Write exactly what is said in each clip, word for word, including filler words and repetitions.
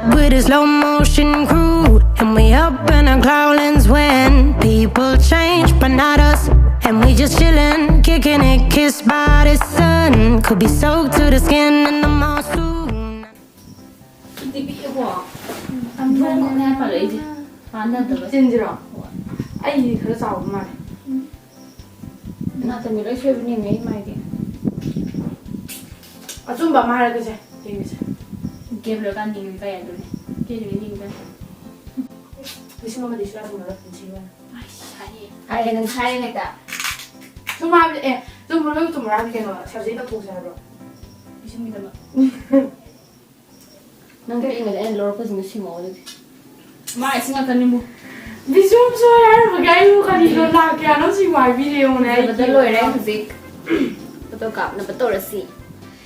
With a slow motion crew, and we up in our cloudlands when people change, but not us. And we just chillin', kicking it, kissed by the sun. Could be soaked to the skin in the mall soon. TV ꯀꯣ, ꯑꯝ, ꯊꯣꯡ ꯃꯈꯥ ꯄꯥꯜꯂꯛꯏꯁꯦ ꯃꯥꯟꯅꯗꯕ꯫ ꯆꯤꯟꯁꯤꯔꯣ? ꯑꯩ ꯈꯔ ꯆꯥꯎꯕ ꯃꯥꯜꯂꯦ꯫ ꯅꯥꯇꯣꯟꯗꯤ ꯂꯣꯏ ꯁꯣꯏꯕꯅꯦꯃꯦ ꯑꯩ ꯃꯥꯏꯗꯤ꯫ ꯑꯆꯨꯝꯕ ꯑꯃ ꯍꯥꯏꯔꯛꯀꯦꯁꯦ, ꯌꯦꯡꯒꯦꯁꯦ꯫ ꯒꯦꯝ ꯂꯣꯏꯔꯀꯥꯟꯗ ꯌꯦꯡꯉꯨ ꯀꯥꯏ ꯌꯥꯗꯣꯏꯅꯦ? ꯀꯦꯔꯤꯉꯩꯗ ꯌꯦꯡꯉꯨ ꯀꯥꯏ? ꯂꯤꯁꯤꯡ ꯑꯃꯗꯤ ꯁꯨꯡꯌꯥ ꯊꯨꯡꯅꯔꯣꯏ ꯄꯨꯟꯁꯤꯒꯤ ꯑꯣꯏꯅ꯫ ꯑꯁ, ꯍꯥꯏꯌꯦ꯫ ꯍꯥꯏꯌꯦ, ꯅꯪ ꯍꯥꯏꯔꯦꯅꯦ ꯍꯦꯛꯇ꯫ ꯁꯨꯝ ꯍꯥꯏꯕꯅꯦ, ꯑꯦ, ꯆꯨꯝꯕ꯭ꯔꯣ ꯂꯣꯏ ꯆꯨꯝꯕ꯭ꯔꯣ ꯍꯥꯏꯕꯅꯤ ꯀꯩꯅꯣ, ꯁꯔꯖꯔꯤ ꯇꯧꯊꯣꯛꯁꯦ ꯍꯥꯏꯕ꯭ꯔꯣ? ꯄꯤꯁꯨꯝꯒꯤꯗꯃꯛ꯫ ꯅꯪ ꯀꯔꯤ ꯏꯪꯒꯗꯤ ꯑꯩꯅ ꯂꯧꯔꯛꯄꯁꯤꯡꯗꯣ ꯁꯤꯡꯉꯛꯑꯣ ꯑꯗꯨꯗꯤ꯫ ꯃꯥ ꯏꯁꯤꯡ ꯉꯥꯛꯇꯅꯤꯕꯨ꯫ ꯕꯤꯁꯨꯝ ꯁꯣꯏ ꯍꯥꯏꯔꯝꯕꯒꯤ ꯑꯩꯕꯨ ꯀꯔꯤꯅꯣ ꯂꯥꯛ ꯀꯌꯥꯅꯣ ꯁꯤꯕꯨ ꯍꯥꯏꯕꯤꯔꯦ ꯌꯦꯡꯉꯨꯅꯦ ꯑꯩ꯫ ꯐꯖꯕꯗ ꯂꯣꯏꯔꯦ ꯍꯧꯖꯤꯛ꯫ ꯐꯣꯇꯣ ꯀꯥꯞꯅꯕ ꯇꯧꯔꯁꯤ꯫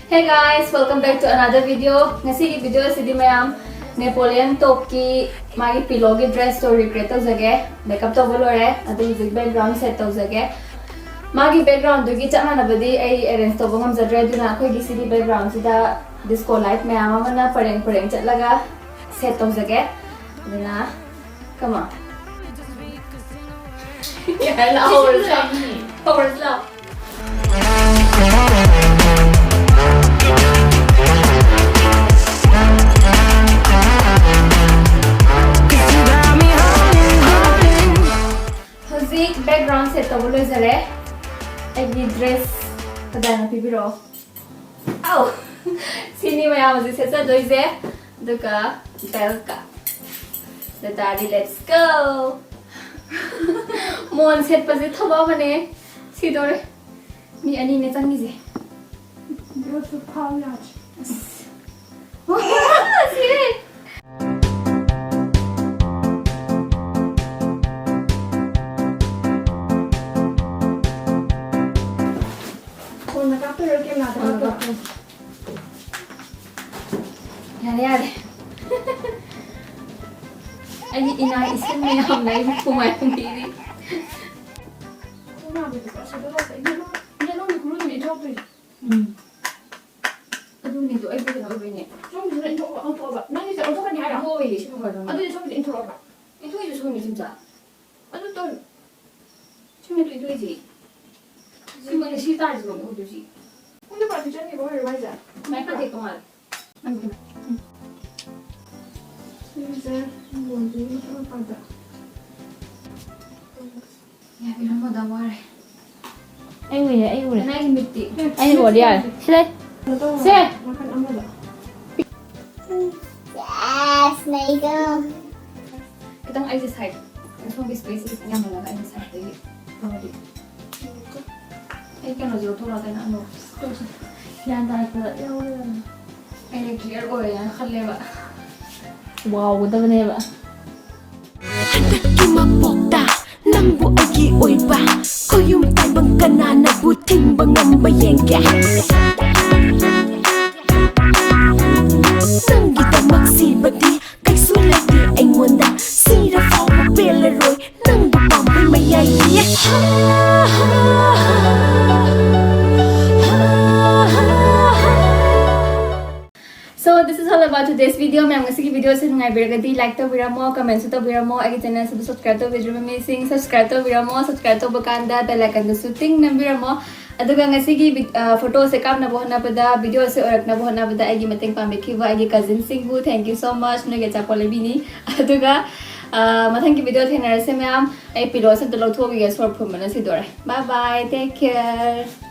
Hey guys, welcome back to another video. ꯉꯁꯤꯒꯤ video ꯑꯁꯤꯗꯤ ꯃꯌꯥꯝ Napoleon Topꯀꯤ ꯃꯥꯒꯤ pillowꯒꯤ dressꯇꯣ recreate ꯇꯧꯖꯒꯦ꯫ Makeup ꯇꯧꯕ ꯂꯣꯏꯔꯦ, ꯑꯗꯨ ꯍꯧꯖꯤꯛ background set ꯇꯧꯖꯒꯦ꯫ ꯃꯥꯒꯤ backgroundꯗꯨꯒꯤ ꯆꯞ ꯃꯥꯟꯅꯕꯗꯤ ꯑꯩ arrange ꯇꯧꯕ ꯉꯝꯖꯗ꯭ꯔꯦ, ꯑꯗꯨꯅ ꯑꯩꯈꯣꯏꯒꯤ ꯁꯤꯒꯤ backgroundꯁꯤꯗ disco light ꯃꯌꯥꯝ ꯑꯃꯅ ꯄꯔꯦꯡ ꯄꯔꯦꯡ ꯆꯠꯂꯒ set ꯇꯧꯖꯒꯦ꯫ ꯑꯗꯨꯅ, come on. ꯌꯥꯔꯦ, ꯂꯥꯛꯑꯣ, ꯍꯧꯔꯁꯤ ꯂꯥꯛꯑꯣ꯫ ꯍꯧꯔꯁꯤ ꯂꯥꯛꯑꯣ꯫ ꯍꯧꯖꯤꯛ background set ꯇꯧꯕ ꯂꯣꯏꯖꯔꯦ꯫ ꯑꯩꯒꯤ dress ꯐꯖꯅ ꯄꯤꯕꯤꯔꯛꯑꯣ꯫ ꯑꯧ! ꯁꯤꯅꯤ ꯃꯌꯥꯝ ꯍꯧꯖꯤꯛ ꯁꯦꯠꯆꯗꯣꯏꯁꯦ꯫ ꯑꯗꯨꯒ belꯒ꯫ ꯑꯗꯨ ꯇꯥꯔꯗꯤ let's go! ꯃꯣꯟ ꯁꯦꯠꯄꯁꯦ ꯊꯕꯛ ꯑꯃꯅꯦ꯫ ꯁꯤꯗꯣꯔꯦ꯫ ꯃꯤ ꯑꯅꯤꯅꯦ ꯆꯪꯉꯤꯁꯦ꯫ ꯕ꯭ꯔꯣꯁꯁꯨ ꯐꯥꯎ ꯌꯥꯗ꯭ꯔꯦ꯫ ꯑꯁ꯫ ꯁꯤꯔꯦ꯫ ꯐꯣꯟꯗ ꯀꯥꯞꯇꯣꯏꯔꯣ, ꯀꯦꯃꯦꯔꯥꯗ ꯐꯣꯟꯗ ꯀꯥꯞꯇꯣꯏꯔꯣ? ꯀꯥꯞꯇꯣꯏꯅꯦ꯫ ꯌꯥꯔꯦ, ꯌꯥꯔꯦ꯫ ꯑꯩꯒꯤ ꯏꯅꯥ ꯏꯁꯤꯡ ꯃꯌꯥꯝꯅ ꯑꯩꯕꯨ ꯈꯨꯃꯥꯏ ꯍꯨꯝꯕꯤꯔꯤ꯫ ꯀꯦꯃꯦꯔꯥꯗꯨꯗꯤ ꯄꯨꯔꯥ ꯁꯦꯠꯇꯣꯛ ꯇꯧꯔꯁꯦ꯫ ꯌꯦꯠꯂꯣꯝ-, ꯌꯦꯠꯂꯣꯝꯒꯤ ꯈꯨꯔꯨꯗꯨꯅ ꯏꯟꯊꯣꯛꯇꯣꯏꯁꯦ꯫ ꯎꯝ꯫ ꯑꯗꯨꯅꯤꯗꯣ ꯑꯩꯕꯨ ꯀꯩꯅꯣ ꯑꯣꯏꯕꯩꯅꯦ꯫ ꯁꯣꯝꯒꯤꯁꯤꯅ ꯏꯟꯊꯣꯛ-, ꯂꯧꯊꯣꯛꯑꯕ꯫ ꯅꯪꯒꯤꯁꯦ ꯂꯧꯊꯣꯛ-, ꯑꯗꯨꯗꯤ ꯁꯣꯝꯗ ꯏꯟꯊꯣꯔꯛꯑꯣꯕ꯫ ꯏꯟꯊꯣꯛꯏꯁꯦ ꯁꯣꯝꯗ ꯁꯨꯝ ꯆꯥ꯫ ꯑꯗꯨ ꯇꯧ-, ꯁꯨꯝ ꯏꯟꯊꯣꯛꯏꯁꯦ꯫ ꯁꯤ ꯃꯣꯏꯅ ꯁꯤ ꯇꯥꯔꯤꯁꯤ ꯃꯣꯏ ꯎꯗꯣꯏꯁꯤ꯫ ꯈꯪꯗꯦ, ꯄꯥꯔꯇꯤ ꯆꯠꯈꯤꯕ ꯑꯣꯏꯔꯕ ꯍꯥꯏꯁꯦ? ꯃꯥꯏ ꯀꯟꯇꯦꯛ ꯇꯣꯉꯥꯜꯂꯦ꯫ ꯁꯤꯁꯦ ꯂꯣꯟꯗ꯭ꯔꯤꯒꯤ ꯃꯊꯛ ꯃꯄꯥꯗ꯫ ꯌꯥꯕꯤꯔꯝꯃꯣꯗ, ꯋꯥꯔꯦ꯫ ꯑꯩ ꯎꯏꯔꯦ, ꯑꯩ ꯎꯏꯔꯦ꯫ ꯀꯅꯥꯒꯤ ꯃꯤꯠꯇꯤ? ꯑꯩ ꯎꯔꯗꯤ ꯌꯥꯔꯦ꯫ ꯁꯤ ꯂꯩ꯫ ꯀꯩꯅꯣ ꯇꯧ, ꯁꯦ! ꯅꯥꯀꯟ ꯑꯃꯗ꯫ Yes, there you go. ꯈꯤꯇꯪ ꯑꯩꯁꯦ ꯁꯥꯏꯠ, ꯁꯣꯝꯒꯤ ꯁ꯭ꯄꯦꯁꯁꯦ ꯈꯤꯇꯪ ꯌꯥꯝꯍꯜꯂꯒ ꯑꯩꯁꯦ ꯁꯥꯏꯠꯇꯒꯤ ꯇꯧꯔꯗꯤ꯫ ꯑꯩ ꯀꯩꯅꯣꯁꯦ ꯂꯧꯊꯣꯔꯛꯑꯒꯦ, ꯅꯪ ꯑꯅꯣꯛ꯫ ꯒ꯭ꯌꯥꯟ ꯇꯥꯔꯛꯄꯗ ꯌꯥꯎꯔꯦꯗꯅ꯫ ꯑꯩꯅ ꯀ꯭ꯂꯤꯌꯥꯔ ꯑꯣꯏꯔꯦꯅ ꯈꯜꯂꯦꯕ꯫ ꯋꯥꯎꯒꯗꯕꯅꯦꯕ꯫ ꯍꯟꯗꯛꯀꯤ ꯃꯄꯣꯛꯇ ꯅꯪꯕꯨ ꯑꯩꯒꯤ ꯑꯣꯏꯕ ꯈꯨꯌꯨꯝ ꯇꯥꯏꯕꯪ ꯀꯅꯥꯅꯕꯨ ꯊꯤꯡꯕ ꯉꯝꯕ ꯌꯦꯡꯒꯦ꯫ ꯅꯪꯒꯤꯗꯃꯛ ꯁꯤꯕꯗꯤ ꯀꯩꯁꯨ ꯂꯩꯇꯦ ꯑꯩꯉꯣꯟꯗ, ꯁꯤꯔ ꯐꯥꯎꯕ ꯄꯦꯜꯂꯔꯣꯏ ꯅꯪꯕꯨ ꯄꯥꯝꯕꯩ ꯃꯌꯥꯏꯒꯤ꯫ So this is all about today's video. ꯃꯌꯥꯝ, ꯉꯁꯤꯒꯤ video ꯁꯦ ꯅꯨꯡꯉꯥꯏꯕꯤꯔꯒꯗꯤ like ꯇꯧꯕꯤꯔꯝꯃꯣ, comment ꯁꯨ ꯇꯧꯕꯤꯔꯝꯃꯣ, ꯑꯩꯒꯤ channel ꯁꯤꯕꯨ subscribe ꯇꯧꯕꯤꯗ꯭ꯔꯤꯕ ꯃꯤꯁꯤꯡ subscribe ꯇꯧꯕꯤꯔꯝꯃꯣ, subscribe ꯇꯧꯕ ꯀꯥꯟꯗ bell icon ꯗꯨꯁꯨ ꯇꯤꯡ ꯅꯝꯕꯤꯔꯝꯃꯣ꯫ ꯑꯗꯨꯒ ꯉꯁꯤꯒꯤ ꯚꯤ-, ꯑ, photo ꯁꯦ ꯀꯥꯞꯅꯕ ꯍꯣꯠꯅꯕꯗ, video ꯁꯦ ꯑꯣꯏꯔꯛꯅꯕ ꯍꯣꯠꯅꯕꯗ ꯑꯩꯒꯤ ꯃꯇꯦꯡ ꯄꯥꯡꯕꯤꯈꯤꯕ ꯑꯩꯒꯤ cousin ꯁꯤꯡꯕꯨ thank you so much, ꯅꯣꯏꯒꯤ ꯑꯆꯥꯄꯣꯠ ꯂꯩꯕꯤꯅꯤ꯫ ꯑꯗꯨꯒ, ꯑ, ꯃꯊꯪꯒꯤ video ꯊꯦꯡꯅꯔꯁꯦ ꯃꯌꯥꯝ꯫ ꯑꯩ pillow ꯁꯦ ꯑꯝꯇ ꯂꯧꯊꯣꯛꯈꯤꯒꯦ, ꯁꯣꯔ ꯐꯨꯟꯕꯅ ꯁꯤꯗꯣꯔꯦ꯫ Bye bye, take care.